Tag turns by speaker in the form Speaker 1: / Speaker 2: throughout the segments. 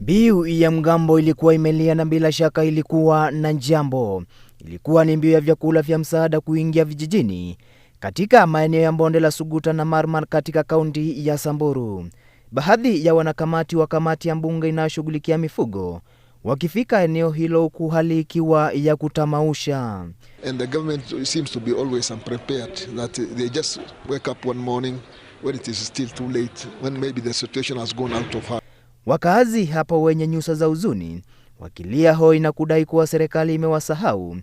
Speaker 1: Mbiu ya mgambo ilikuwa imelia na bila shaka ilikuwa na jambo. Ilikuwa ni mbiu ya vyakula vya msaada kuingia vijijini katika maeneo ya bonde la Suguta na Marmar katika kaunti ya Samburu. Baadhi ya wanakamati wa kamati ya mbunge inayoshughulikia mifugo wakifika eneo hilo huku hali ikiwa ya kutamausha.
Speaker 2: And the government seems to be always unprepared, that they just wake up one morning when it is still too late, when maybe the situation has gone out of hand.
Speaker 1: Wakaazi hapa wenye nyuso za huzuni wakilia hoi na kudai kuwa serikali imewasahau,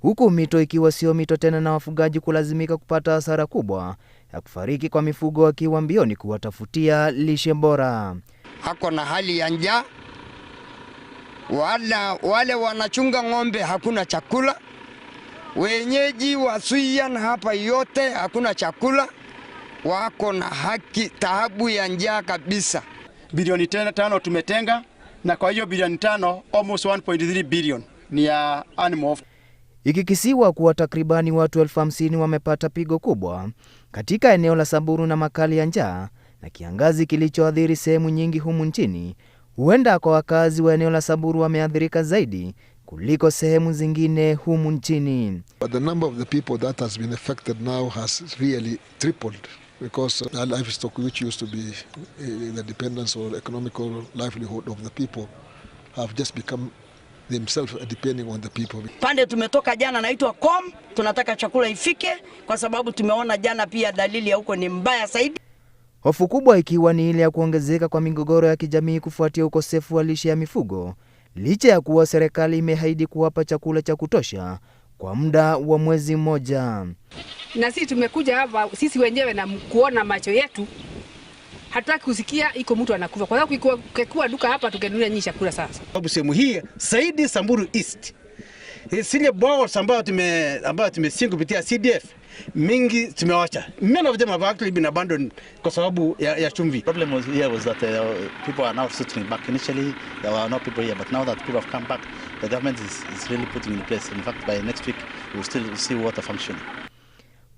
Speaker 1: huku mito ikiwa sio mito tena na wafugaji kulazimika kupata hasara kubwa ya kufariki kwa mifugo wakiwa mbioni kuwatafutia lishe bora.
Speaker 3: Hako na hali ya njaa, wala wale wanachunga ng'ombe hakuna chakula, wenyeji wa Suiyan hapa yote hakuna chakula, wako na haki taabu ya njaa kabisa.
Speaker 4: Bilioni 5 tumetenga, na kwa hiyo bilioni 5, almost 1.3 billion ni ya animal.
Speaker 1: Ikikisiwa kuwa takribani watu 50,000 wamepata pigo kubwa katika eneo la Samburu na makali ya njaa na kiangazi kilichoathiri sehemu nyingi humu nchini, huenda kwa wakazi wa eneo la Samburu wameathirika zaidi kuliko sehemu zingine humu nchini.
Speaker 2: But the number of the people that has been affected now has really tripled, because livestock, which used to be the dependence or economical livelihood of the people, have just become themselves depending on the people.
Speaker 5: Pande tumetoka jana naitwa Com, tunataka chakula ifike kwa sababu tumeona jana pia dalili ya huko ni mbaya zaidi.
Speaker 1: Hofu kubwa ikiwa ni ile ya kuongezeka kwa migogoro ya kijamii kufuatia ukosefu wa lishe ya mifugo, licha ya kuwa serikali imeahidi kuwapa chakula cha kutosha kwa muda wa mwezi mmoja.
Speaker 6: Na sisi tumekuja hapa sisi wenyewe na kuona macho yetu, hatutaki kusikia iko mtu anakufa, kwa sababu kikuwa duka hapa tungenunua nyinyi chakula sasa.
Speaker 7: Sababu sehemu hii zaidi Samburu East, zile boreholes ambayo tumesinga kupitia CDF mingi tumewacha. Many of them have actually been abandoned kwa sababu ya chumvi.
Speaker 8: Problem was here was that people are now settling back. Initially there were no people here, but now that people have come back, the government is really putting in place. In fact, by next week we will still see water functioning.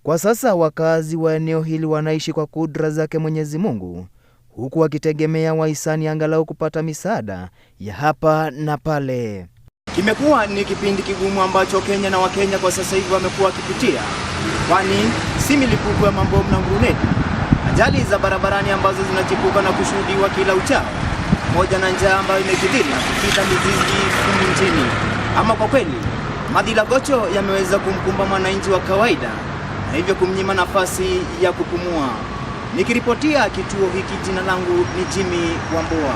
Speaker 1: Kwa sasa wakazi wa eneo hili wanaishi kwa kudra zake Mwenyezi Mungu, huku wakitegemea wahisani angalau kupata misaada ya hapa na pale. Kimekuwa ni kipindi kigumu ambacho Kenya na Wakenya kwa sasa hivi wamekuwa wakipitia, kwani si milipuko ya mabomu na guruneti, ajali za barabarani ambazo zinachipuka na kushuhudiwa kila uchao, pamoja na njaa ambayo imekithiri na kukita mizizi humu nchini. Ama kwa kweli madhila gocho yameweza kumkumba mwananchi wa kawaida na hivyo kumnyima nafasi ya kupumua. Nikiripotia kituo hiki, jina langu ni Jimmy Wambua.